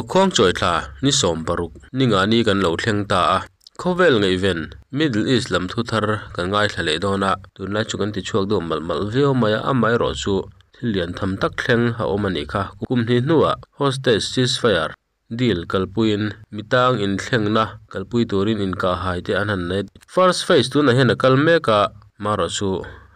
Khuangchawi thla ni 16 ni nga ni kan lo thleng ta a, khawvel ngaihven Middle East lam thu thar kan ngaithla leh dawn a, tunlai chu kan ti chhuak deuh malh malh viau mai a, amaherawhchu thil lian tham tak thleng a awm a nih kha. Kum hnih hnuah hostage ceasefire deal kalpuiin mitang inthlengna kalpui turin inkahhai te an han nei. First phase tunah hian a kal mek a, marawhchu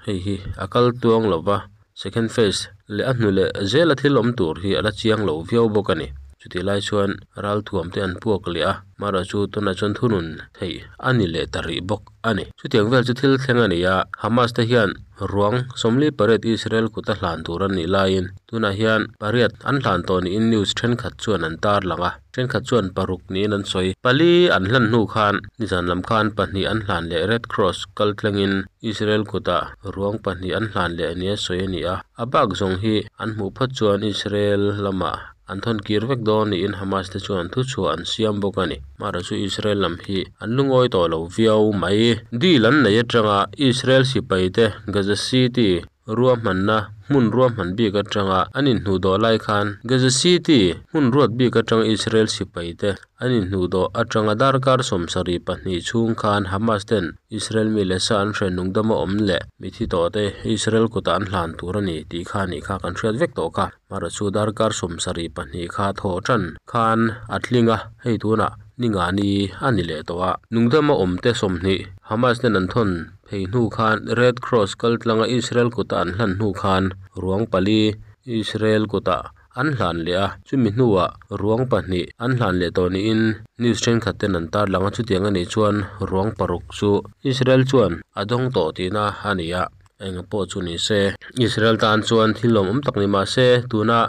hei hi a kal tuang lo va, second phase leh a hnu leh zela thil awm tur hi a la chiang lo viau bawk a ni. Chutih lai chuan ralthuam te an puak leh a, marawhchu tunah chuan thunun theih a ni leh ta rih bawk a ni. Chutiang vel chu thil thleng a ni a, Hamas te hian ruang 48 Israel kuta hlan tur an nih laiin tunah hian pariat an hlan tawh niin news thenkhat chuan an tarlang a, thenkhat chuan paruk niin an sawi. Pali an hlan hnu khan nizan lam khan pahnih an hlan leh Red Cross kal tlengin Israel kutah ruang pahnih an hlan leh nia sawi a ni a, a bak zawng hi an hmuh phawt chuan Israel lamah an thawn kir vek dawn niin Hamas te chuan thuchhuah an siam bawk a ni. Mara chu Israel lam hi an lungawi tawh lo viau mai. Deal an nei atanga Israel sipai te Gaza City ruahmanna hmun ruahman bik atanga an inhnuh dawh lai khan Gaza City hmun ruat bik atanga Israel sipai te An inhnuhdawh atanga darkar 72 chhung khan Hamas ten Israel mi leh sa an hre nungdama awm leh mithi tawh te Israel kutah an hlan tur a ni tih kha nih kha kan hriat vek tawh kha. Mara chu darkar 72 kha thawh tan khan a tling a, hei tunah ni nga ni a ni leh tawh a. Nungdama awm te 20 Hamas ten an thawn phei hnu khan Red Cross kal tlanga Israel kutah an hlan hnu khan ruang pali Israel kutah an hlan leh a, chumi hnuah ruang pahnih an hlan leh tawh niin news thenkhat ten an tarlang a, chutiang a nih chuan ruang paruk chu Israel chuan a dawng tawh tihna a ni a, eng pawh chu ni se. Israel tan chuan thil lawmawm tak ni mah se tuna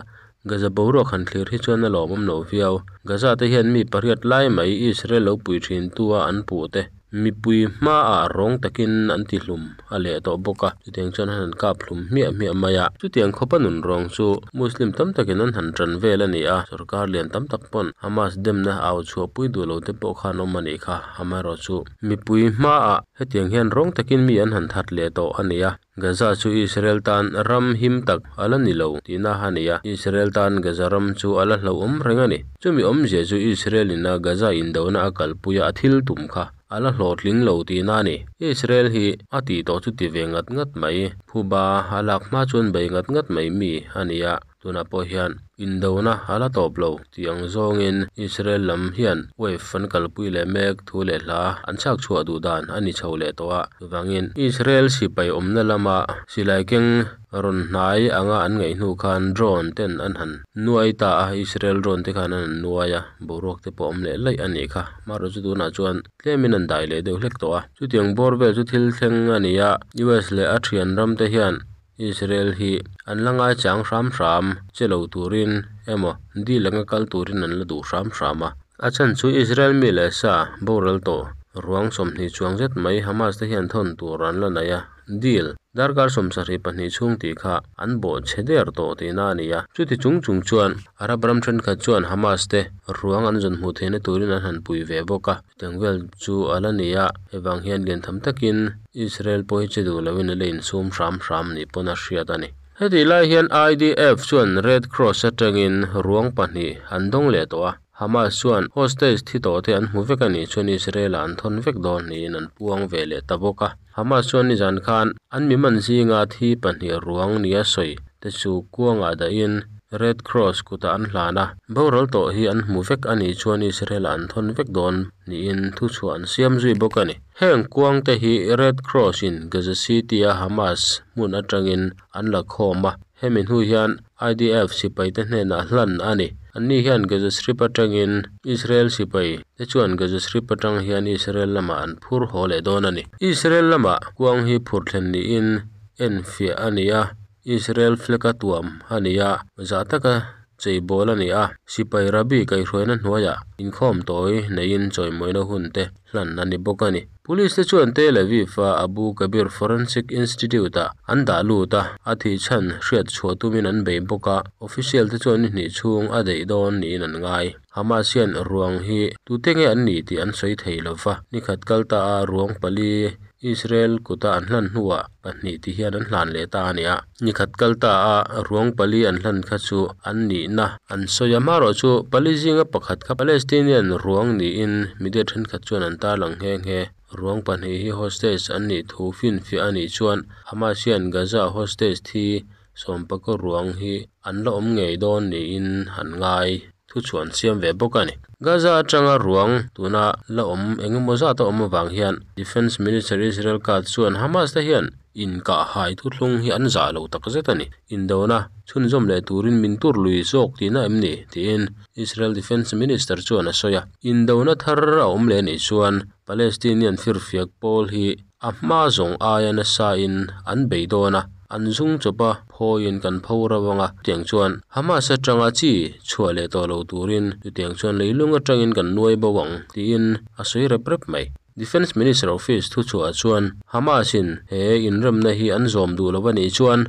Gaza boruak han thlir hi chuan a lawmawm lo viau. Gaza te hian mi pariat lai mai Israel lo pui thin tu a an puh te. Mipui hmaah rawng takin an ti hlum a leh tawh bawk a, chutiang chuan an han kap hlum hmiah hmiah mai a. Chutiang khawpa nun rawng chu Muslim tam takin an han tan vel a ni a, sorkar lian tam tak pawn Hamas demna au chhuahpui duh lo te pawh khan awm a nih kha. Amaherawhchu mipui hmaah hetiang hian rawng takin mi an han that leh tawh a ni a. Gaza chu Israel tan ram him tak a la ni lo tihna a ni a, Israel tan Gaza ram chu a la hlauhawm reng a ni. Chumi awmzia chu Israel in a Gaza indona a kalpui a a thil tum kha a la hlawhtling lo tihna a ni. Israel hi a tih tawh chu ti ve ngat ngat mai, phuba a lak hma chuan bei ngat ngat mai mi a ni a. Tunah pawh hian indona a la tawp lo tih ang zawngin Israel lam hian wave an kalpui leh mek thu leh hla an chhak chhuah duh dan a ni chho leh tawh a. Chuvangin Israel sipai awmna lama silai keng rawn hnai anga an ngaih hnu khan drone ten an han nuai ta a, Israel drone te khan an han nuai a, boruak te pawh awm leh laih a nih kha. Marawh chu tunah chuan tlemin an dai leh deuh hlek tawh a. Chutiang bawr vel chu thil thleng a ni a, US leh a thian ram te hian Israel hi an la ngaichang hram hram che lo turin emaw deal anga kal turin an la duh hram hram a. A chhan chu Israel mi leh sa boral tawh ruang 20 chuang zet mai Hamas te hian thawn tur an la nei a, deal darkar 72 chhung tih kha an bawh chhe der tawh tihna a ni a. Chuti chung chung chuan Arab ram thenkhat chuan Hamas te ruang an zawn hmuh theihna turin an han pui ve bawk a. Chutiang vel chu a la ni a, hei vang hian lian tham takin Israel pawh hi che duh loin a la insum hram hram nih pawn a hriat a ni. Hetih lai hian IDF chuan Red Cross atangin ruang pahnih an dawng leh tawh a, Hamas chuan hostage thi tawh te an hmu vek a nih chuan Israel-ah an thawn vek dawn niin an puang ve leh ta bawk a. Hamas chuan nizan khan an mi man zinga thi pahnih ruang nia sawi te chu kuangah dahin Red Cross kutah an hlan a, boral tawh hi an hmu vek a nih chuan Israel-ah an thawn vek dawn niin thuchhuah an siam zui bawk a ni. Heng kuang te hi Red Cross-in Gaza City-a Hamas hmun atangin an la khawm a, hemi hnu hian IDF sipai te hnenah hlan a ni. Anni hian Gaza Strip atangin Israel sipai te chuan Gaza Strip atang hian Israel lamah an phur haw leh dawn a ni. Israel lamah kuang hi phur thlen niin enfiah a ni a, Israel flag a tuam a ni a, zah taka cheibawl a ni a, sipai Rabbi kaihhruaina hnuaiah inkhawm tawi neiin chawimawina hun te hlan a ni bawk a ni. Police te chuan Tel Aviv a Abu Kabir Forensic Institute ah an dah lut a, a thih chhan hriat chhuah tumin an bei bawk a, official te chuan ni hnih chhung a daih dawn niin an ngai. Hamas hian ruang hi tute nge an nih tih an sawi thei lo va, nikhat kal ta a ruang pali. Israel kuta an hlan hnuah pahnih ti hian an hlan leh ta a ni a. Nikhat kal ta a ruang pali an hlan kha chu an nihna an sawi a amaherawhchu pali zinga pakhat kha Palestinian ruang niin media thenkhat chuan an tarlang nghe nghe. Ruang pahnih hi hostage an nih thu finfiah a nih chuan Hamas hian Gaza hostage thi sawmpakaw ruang hi an la awm ngei dawn niin an ngai. Thuchhuah an siam ve bawk a ni. Gaza atanga ruang tuna la awm eng emaw zat a awm avang hian Defence Minister Israel Katz chuan Hamas te hian inkah hai thuthlung hi an zah lo tak zet a ni. Indona chhunzawm leh turin min tur lui zawk tihna em ni? tiin Israel Defence Minister chuan a sawi a. Indona thar a awm leh anih chuan Palestinian firfiak pawl hi A hma zawng aia nasa in an bei dawn a, an zung chawp a, phawiin kan pho rauh ang a, chutiang chuan Hamas atanga chi chhuah leh tawh lo turin chutiang chuan leilung atangin kan nuai bo ang tiin a sawi rep rep mai. Defence Minister Office thuchhuah chuan Hamas in he inremna hi an zawm duh lo a nih chuan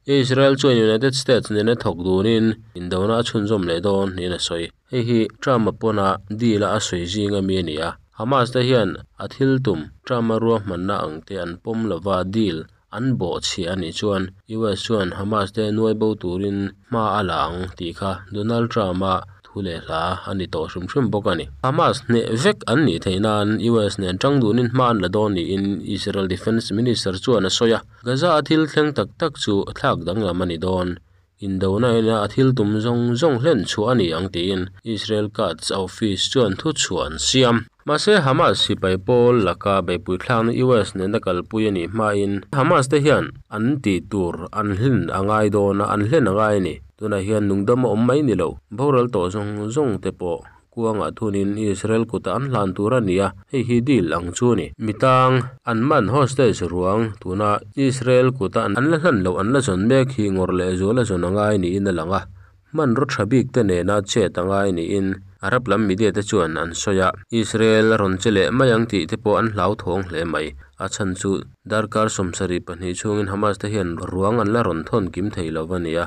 Israel chuan United States nena thawk dunin indona a chhunzawm leh dawn niin a sawi. Hei hi Trump-a pawn-a deal-a a sawi zing ami a ni a. Hamas te hian a thil tum Trump-a ruahmanna ang te an pawm lova deal an bawh chhiah a nih chuan US chuan Hamas te nuai bo turin hma a la ang tih kha Donald Trump-a thu leh hla a ni tawh hrim hrim bawk a ni. Hamas hneh vek an nih theih nan US nen tang dunin hma an la dawn niin Israel Defence Minister chuan a sawi a. Gaza-a thil thleng tak tak chu thlak danglam a ni dawn. Indona ina a thil tum zawng zawng hlen chhuah a ni ang tiin Israel Katz office chuan thuchhuah an siam. Mahse Hamas sipai pawl laka beihpui thlakna US nena kalpui a nih hmain Hamas te hian an tih tur an hlen a ngai dawn a, an hlen a ngai a ni. Tunah hian nungdam a awm mai ni lo, boral tawh zawng zawng te pawh Kuangah thunin Israel kutah an hlan tur a ni a, hei hi deal ang chu a ni. Mi tang, an man hostage ruang tuna Israel kuta an la hlan loh an la zawn mek hi ngawrh leh zual a zawn a ngai niin a lang a, hmanraw tha bik te nena chet a ngai niin Arab lam media te chuan an sawi a. Israel a rawn che leh mai ang tih te pawh an hlauthawng hle mai. A chhan chu darkar 72 chhungin Hamas te hian ruang an la rawn thawn kim thei lo a ni a.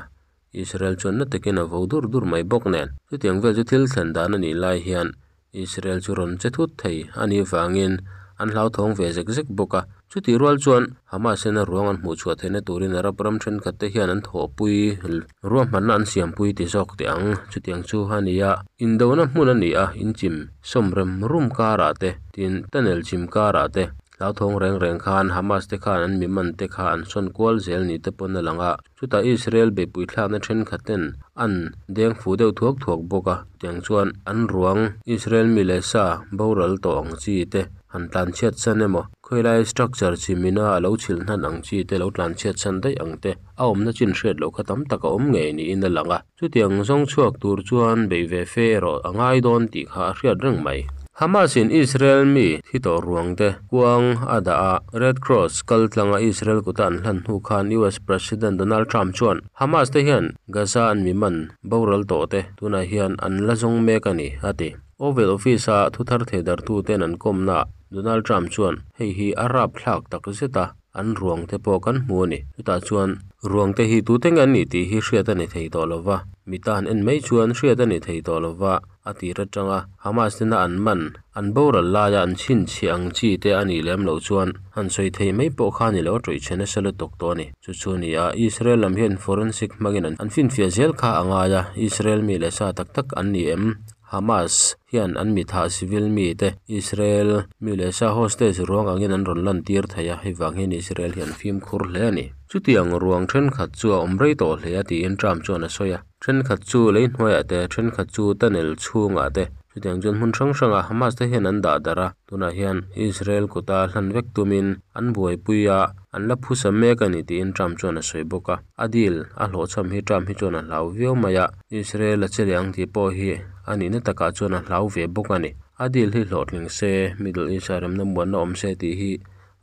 Israel chuan na takin a vo dur dur mai bawk nen, chutiang vel chu thil thlen dan a nih lai hian Israel chu rawn che thut thei a nih vangin an hlauthawng ve zek zek bawk a. Chutih rual chuan Hamas hian a ruang an hmuh chhuah theihna turin Arab ram thenkhat te hian an thawhpui ruahmanna an siampui ti zawk teh ang. Chutiang chu a ni a, indona hmun a ni a, inchim sawm rem rum karah te, tin tunnel chim karah te, Hlauthawng reng reng khan Hamas te khan an mi man te kha an sawn kual zel ni te pawn a lang a, chutah Israel beihpui thlakna thenkhat ten an deng fu deuh thuak thuak bawk a, chutiang chuan an ruang Israel mi leh sa boral tawh ang chi te han tlanchhiat san emaw, khawilai structure chimina a lo chhilh hnan ang chi te lo tlanchhiat san daih ang te a awmna chin hriat loh kha tam tak a awm ngei niin a lang a. Chutiang zawng chhuak tur chuan beih ve fe erawh a ngai dawn tih kha a hriat reng mai. Hamas-in Israel mi thi tawh ruang te kuang a dah a, Red Cross kal tlanga Israel kuta an hlan hnu khan US President Donald Trump chuan Hamas te hian Gaza an mi man boral tawh te tunah hian an la zawng mek a ni, a ti. Oval Office-a thuthar theidartuten an kawmnaah Donald Trump chuan hei hi a rapthlak tak zet a, An ruang te pawh kan hmu a ni. Chutah chuan ruang te hi tute nge an nih tih hi hriat a ni thei tawh lo va, mi tan en mai chuan hriat a ni thei tawh lo va, a tir atanga Hamas tena an man, an boral laia an chhinchhiah ang chi te a nih lem loh chuan han sawi thei mai pawh kha a ni lo, a tawih chhe nasa lutuk tawh a ni. Chu chu a ni a, Israel lam hian forensic hmangin an finfiah zel kha a ngai a, Israel mi leh sa tak tak an ni em? Hamas hian an mithah civil mite Israel mi leh sa hostage ruang angin an rawn lantir thei a, hei vang hian Israel hi an fimkhur hle a ni. Chutiang ruang thenkhat chu a awm rei tawh hle a tiin Trump chuan a sawi a, thenkhat chu lei hnuaiah te, thenkhat chu tunnel chhungah te, chutiang chuan hmun hrang hrangah Hamas te hian an dah darh a, tunah hian Israel kuta hlan vek tumin an buaipui a, an la phusa mek a ni tiin Trump chuan a sawi bawk a, a deal a hlawhchham hi Trump hi chuan a hlau viau mai a. Israel a che leh ang tih pawh hi a nihna takah chuan a hlau ve bawk a ni. A deal hi hlawhtling se, Middle East-a remna muanna awm se tih hi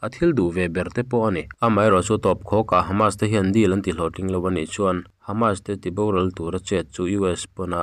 a thil duh ve ber te pawh a ni. Amaherawhchu tawp khawkah Hamas te hian deal an ti hlawhtling lo a nih chuan Hamas te ti boral tura chet chu US pawna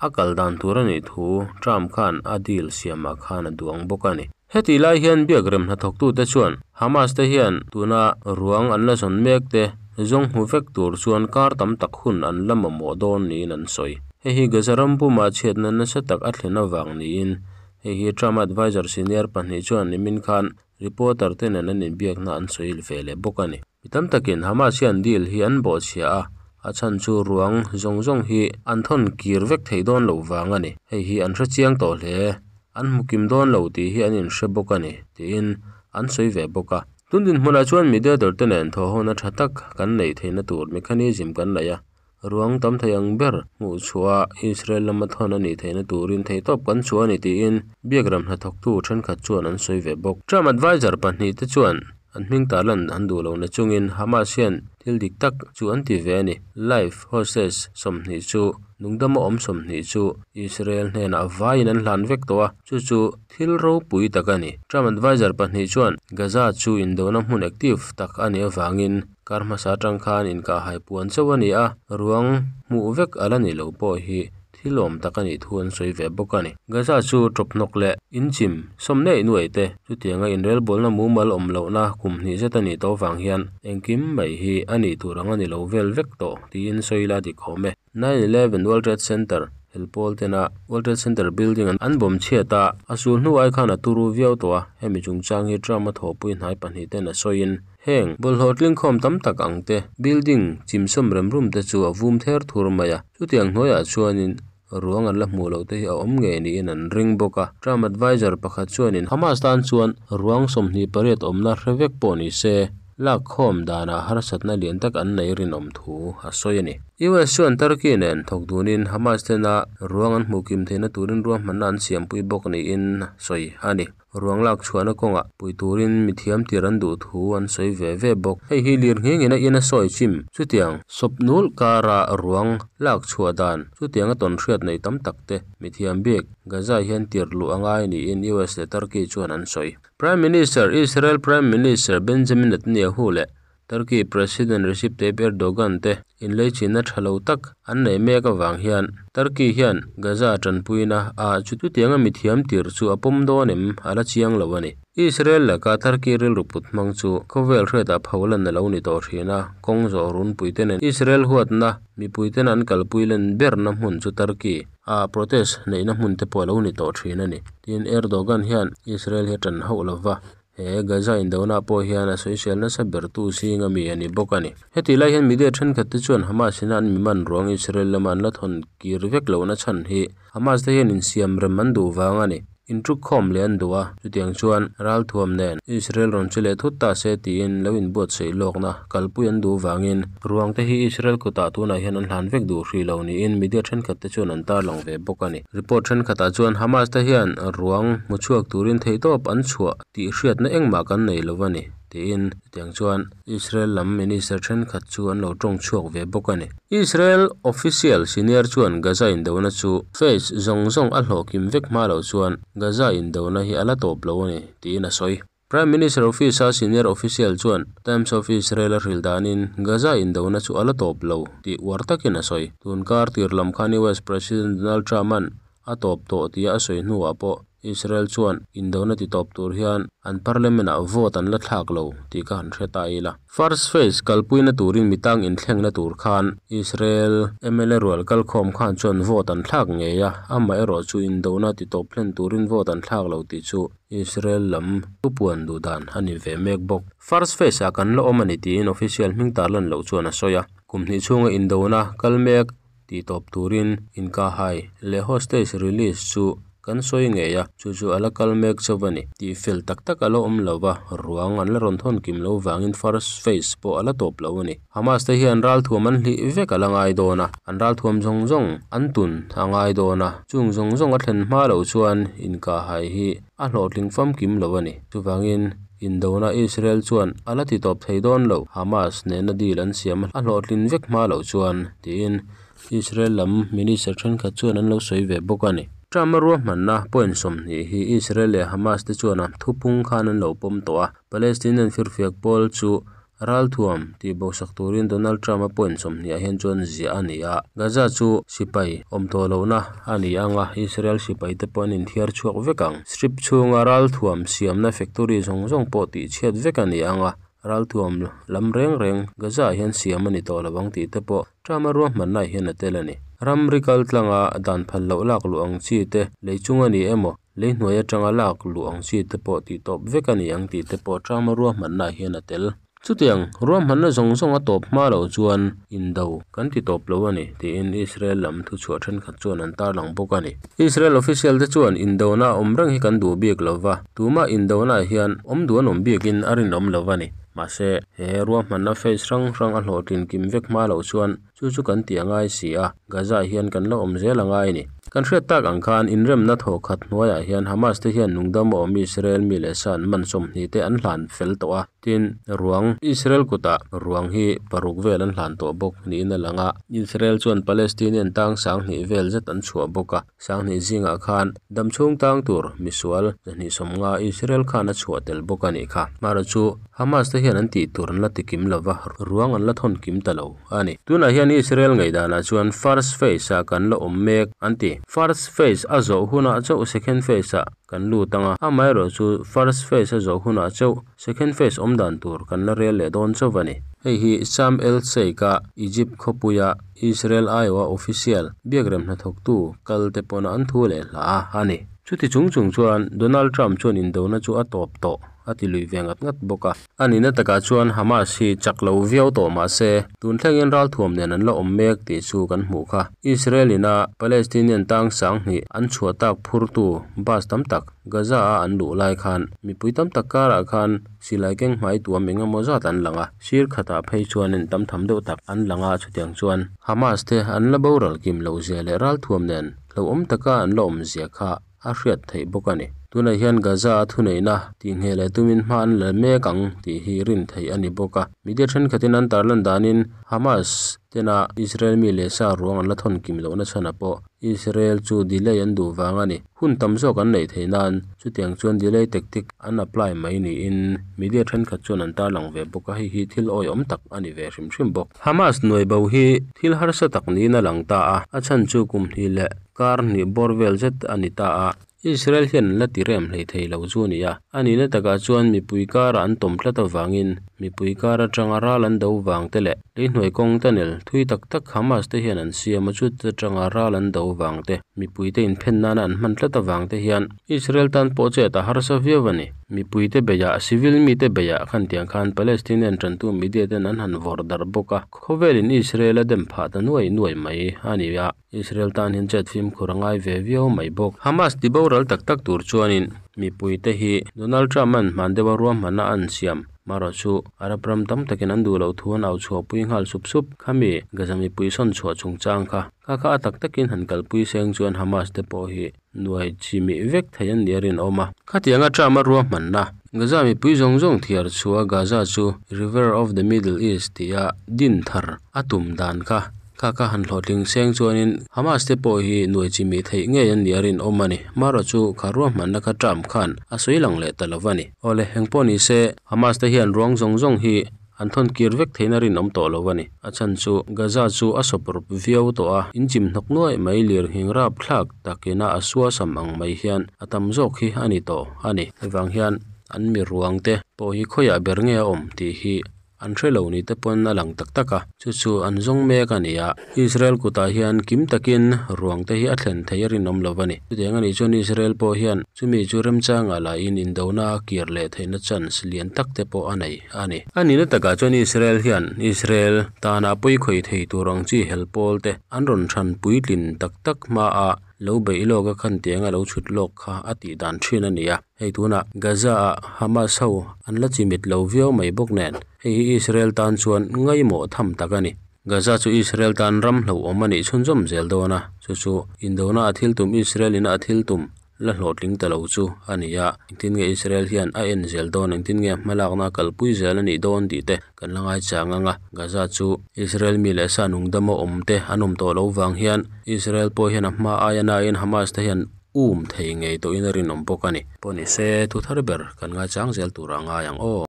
a kal dan tur a nih thu Trump khan a deal siamah khan a duang bawk a ni. Hetih lai hian biak rem hnathawktute chuan Hamas te hian tuna ruang an la zawn mek te zawng hmu vek tur chuan kar tam tak hun an la mamawh dawn niin an sawi. Hei hi Gaza ram puma chhiatna nasa tak a thlen avang niin hei hi Trump adviser senior pahnih chuan nimin khan reporter te nen an inbiakna an sawi ve leh bawk a ni. Mi tam takin Hamas hian deal hi an bawhchhia a, a chhan chu ruang zawng zawng hi an thawn kir vek theih dawn loh vang a ni. Hei hi an hrechiang tawh hle. An hmu kim dawn lo tih hi an inhre bawk a ni, tiin an sawi ve bawk a. Tun dinhmunah chuan mediator te nen thawhhona tha tak kan neih theihna tur mechanism kan nei a, ruang tam thei ang ber hmuh chhuah a Israel lama thawn a nih theihna turin theihtawp kan chhuah a ni tiin biakram hnathawktu thenkhat chuan an sawi ve bawk. Trump adviser pahnihte chuan an hming tarlan an duh lohna chungin Hamas hian thil dik tak chu an ti ve a ni. Live hostage 20 chu nungdama awm 20 chu Israel hnenah vaiin an hlan vek tawh a, chu chu thil ropui tak a ni. Trump adviser pahnih chuan Gaza chu indona hmun active tak a nih avangin kar hmasa atang khan inkahhai puan chauh a ni a, ruang hmuh vek a la ni lo pawh hi thil awm tak a nih thu an sawi ve bawk a ni. Gaza chu tawphnawk leh inchim sawm neih nuai te chutianga inrelbawlna mumal awm lohna kum hnih zet a nih tawh vang hian engkim mai hi a nih tur ang a ni lo vel vek tawh tiin sawi la dik awm e. 9/11 World Trade Center helpawl tena World Trade Center building an bawm chhiat a, a sul hnu ai khan a turu viau tawh a, hemi chungchang hi Trump a thawhpui hnai pahnih ten a sawiin heng bawlhhlawh tlingkhawm tam tak ang te building chimsawm rem rum te chu a vum ther thur mai a, chutiang hnuaiah chuanin ruang an la hmuh loh te hi a awm ngei niin an ring bawk a. Trump adviser pakhat chuanin Hamas tan chuan ruang 28 awmna hre vek pawh ni se lak khawm danah harsatna lian tak an nei rinawm thu a sawi a ni. US chuan Turkey nen thawk dunin Hamas tena ruang an hmuh kim theihna turin ruahmanna an siampui bawk niin sawi a ni. Ruang lak chhuahna kawngah pui turin mithiam tir an duh thu an sawi ve ve bawk. Hei hi lir nghengin a in a sawi chim chutiang sawp nul kara ruang lak chhuah dan chutianga tawn hriat nei tam tak te mithiam bik Gaza hian tir luh a ngai niin US leh Turkey chuan an sawi. Prime Minister Israel Prime Minister Benjamin Netanyahu leh Turkey President Recep Tayyip Erdogan te inleichhinna tha lo tak an nei mek avang hian Turkey hian Gaza tanpuina a chutianga mithiam tir chu a pawm dawn em a la chiang lo a ni. Israel laka Turkey rilru put hmang chu khawvel hriatah pholan a lo ni tawh thin a, kawng zawh runpui te nen Israel huatna mipui ten an kalpui len berna hmun chu Turkey a protest neihna hmun te pawh a lo ni tawh thin a ni. Tin, Erdogan hian Israel hi a tan hauh lova, he Gaza indona pawh hian a sawisel nasa bertu zinga mi a ni bawk a ni. Heti lai hian media thenkhat te chuan Hamas ina an mi man ruang Israel lama an la thawn kir vek lohna chhan hi Hamas te hian insiam rem an duh vang a ni. Intukkhawm leh an duh a, chutiang chuan ralthuam nen Israel rawn che leh thut ta se tiin lo inbuatsaih lawkna kalpui an duh vangin ruang te hi Israel kutah tunah hian an hlan vek duh hrih lo niin media thenkhat te chuan an tarlang ve bawk a ni. Report thenkhatah chuan Hamas te hian ruang hmuchhuak turin theihtawp an chhuah tih hriatna engmah kan nei lo a ni tiin chutiang chuan Israel lam minister thenkhat chu an lo tawng chhuak ve bawk a ni. Israel official senior chuan Gaza indona chu phase zawng zawng a hlawh kim vek hma loh chuan Gaza indona hi a la tawp lo a ni tiin a sawi. Prime Minister Office a senior official chuan Times of Israel a hrilh danin Gaza indona chu a la tawp lo tih uar takin a sawi. Tun kar tir lam khan US President Donald Trump-a'n a tawp tawh tia a sawi hnuah pawh Israel chuan indona ti tawp tur hian an parliament-ah vote an la thlak lo tih ka han hre ta ila. First phase kalpuina turin mitang inthlengna tur khan Israel mla rual kalkhawm khan chuan vote an thlak ngei a, amaherawh chu indona ti tawp hlen turin vote an thlak lo tih chu Israel lam thupuan duh dan a ni ve mek bawk. First phase-ah kan la awm a ni tiin official hming tarlan loh chuan a sawi a, kum hnih chhunga indona kal mek tih tawp turin inkahhai leh hostage release chu kan sawi ngei a, chu chu a la kal mek chauh a ni. Tih fel tak tak a la awm lo va, ruang an la rawn thawn kim lo vangin first phase pawh a la tawp lo a ni. Hamas te hian ralthuam an hlih vek a la ngai dawn a, an ralthuam zawng zawng an tun a ngai dawn a, chung zawng zawng a thlen hma loh chuan inkahhai hi a hlawhtling famkim lo a ni. Chuvangin indona Israel chuan a la ti tawp thei dawn lo, Hamas nena deal an siam a hlawhtlin vek hma loh chuan tiin Israel lam minister thenkhat chuan an lo sawi ve bawk a ni. Trump a ruahmanna point 20 hi Israel leh Hamas te chuan a thupung khan an lo pawm tawh a, Palestinian firfiak pawl chu ralthuam tih bosak turin Donald Trump a point 20 ah hian chuan ziah a ni a, Gaza chu sipai awm tawh lohna a ni ang a, Israel sipai te pawh an inthiar chhuak vek ang. Strip chhunga ralthuam siamna factory zawng zawng pawh tih chhiat vek a ni ang a, ralthuam lam reng reng Gaza ah hian siam a ni tawh lo ang tih te pawh Trump a ruahmanna ah hian a tel a ni. Ramri kal tlanga dan phal loh lak luh ang chi te lei chung a ni emaw? Lei hnuai atanga lak luh ang chi te pawh tih tawp vek a ni ang tih te pawh Trump a ruahmanna ah hian a tel. Chutiang ruahmanna zawng zawng a tawp hma loh chuan indo kan ti tawp lo a ni tiin Israel lam thuchhuah thenkhat chuan an tarlang bawk a ni. Israel official te chuan indona a awm reng hi kan duh bik lo va, tumah indona ah hian awm duh an awm bikin a rinawm lo a ni. Mahse, he ruahmanna phase hrang hrang a hlawhtlin kim vek hma loh chuan chu chu kan tih a ngai si a, Gaza ah hian kan la awm zel a ngai a ni. Kan hriat tak ang khan inremna thawhkhat hnuaiah hian Hamas te hian nungdam a awm Israel mi leh sa an man 20 te an hlan fel tawh a, tin ruang Israel kutah ruang hi paruk vel an hlan tawh bawk niin a lang a, Israel chuan Palestinian tang 2000 vel zet an chhuah bawk a, 2000 zingah khan damchhung tang tur misual 250 Israel khan a chhuah tel bawk a nih kha. Hmara chu Hamas te hian an tih tur an la ti kim lova, ruang an la thawn kim ta lo. a ni. Tunah hian Israel ngaihdanah chuan first phase ah kan la awm mek an ti. First phase a zawh hunah chauh second phase ah kan lut ang a, amaherawhchu first phase a zawh hunah chauh second phase awm dan tur kan la rel leh dawn chauh a ni. Hei hi Sharm El Sheikh a Egypt khawpuia Israel aiawha official biakrem hnathawktu kal te pawna an thu leh hla a ni. Chuti chung chung chuan Donald Trump chuan indona chu a tawp tawh a ti lui ve ngat ngat bawk a. A nihna takah chuan Hamas hi chak lo viau tawh mah se, tun thlengin ralthuam nen an la awm mek tih chu kan hmuh kha. Israel ina Palestinian tang 2000 an chhuah tak phurtu bus tam tak Gaza a an luh lai khan mipui tam tak karah khan silai keng hmai tuam eng emaw zat an lang a, sir khatah phei chuanin tam tham deuh tak an lang a chutiang chuan Hamas te an la boral kim loh zia leh ralthuam nen hlauhawm taka an la awm zia kha a hriat theih bawk a ni. Tunah hian Gaza a thuneihna tihngheh leh tumin hma an la mek ang tih hi rin theih a ni bawk a. Media thenkhatin an tarlan danin Hamas tena Israel mi leh sa ruang an la thawn kim lohna chhanah pawh Israel chu delay an duh vang a ni. Hun tam zawk an neih theih nan chutiang chuan delay tactic an apply mai niin media thenkhat chuan an tarlang ve bawk a, hei hi thil awihawm tak a ni ve hrim hrim bawk. Hamas nuai bo hi thil harsa tak niin a lang ta a, a chhan chu kum hnih leh Kar hnih bawr vel zet a ni ta a, Israel hian an la ti rem hlei thei lo chu a ni a. A nihna takah chuan mipui karah an tawm tlat avangin mipui kar atanga ral an do vang te leh leihnuai kawng tunnel thui tak tak Hamas te hian an siam a chute atanga ral an do vang te, mipuite inphen nana an hman tlat avang te hian Israel tan pawh chet a harsa viau a ni. Mipuite beiah, civil mite beiah khan tiang khan Palestinian tantu media ten an han vawrh darh bawk a, khawvelin Israel a dem phah ta nuai nuai mai a ni a. Israel tan hian chet fimkhur a ngai ve viau mai bawk. Hamas ti boral tak tak tur chuanin mipuite hi Donald Trump an hman deuha ruahmanna an siam. Marawh chu Arab ram tam takin an duh loh thu an au chhuahpui nghal sup sup. Khami Gaza mipui sawn chhuah chungchang kha kha kha a tak takin han kalpui seng chuan Hamas te pawh hi nuai chimih vek thei an nih a rinawm a. Khatianga Trump a ruahmanna Gaza mipui zawng zawng thiar chhuah Gaza chu River of the Middle East tia din thar a tum dan kha kha kha han hlawhtling seng chuanin Hamas te pawh hi nuai chimih theih ngei an nih a rinawm a ni. Marawh chu kha ruahmanna kha Trump khan a sawi lang leh ta lo va ni. Awle, engpawh ni se Hamas te hian ruang zawng zawng hi An thawn kir vek theihna rinawm tawh lo a ni. A chhan chu Gaza chu a sawp rup viau tawh a, in chim hnawk nuaih mai lir nghing rap thlak takina a suasam ang mai hian a tam zawk hi a ni tawh a ni. Hei vang hian an mi ruang te pawh hi khawiah ber nge a awm tih hi an hre lo ni te pawn a lang tak tak a, chu chu an zawng mek a ni a. Israel kutah hian kim takin ruang te hi a thlen theih a rinawm lo a ni. Chutiang a nih chuan Israel pawh hian chumi chu remchangah lahin indona a kir leh theihna chance lian tak te pawh a nei. a ni. A nihna takah chuan Israel hian Israel tana pawi khawih thei tur ang chi hel pawl te an rawn than puitlin tak tak hmaah lo beih lawk a khan tiang a lo chhut lawk kha a tih dan thin a ni a. Hei tunah Gaza ah Hamas ho an la chimit lo viau mai bawk nen hei hi Israel tan chuan ngaimawh tham tak a ni. Gaza chu Israel tan ram hlauhawm a nih chhunzawm zel dawn a, chu chu indona a thil tum Israel ina a thil tum la hlawhtling ta lo chu a ni a, engtin nge Israel hian a en zel dawn, engtin nge hmalakna a kalpui zel a nih dawn tih te kan la ngaichang ang a, Gaza chu Israel mi leh sa nungdama awm te an awm tawh lo vang hian Israel pawh hian a hma aia nain Hamas te hian um thei ngei tawhin a rinawm bawk a ni. Pawh ni se, thu thar ber kan ngaichang zel tur a ngai ang aw.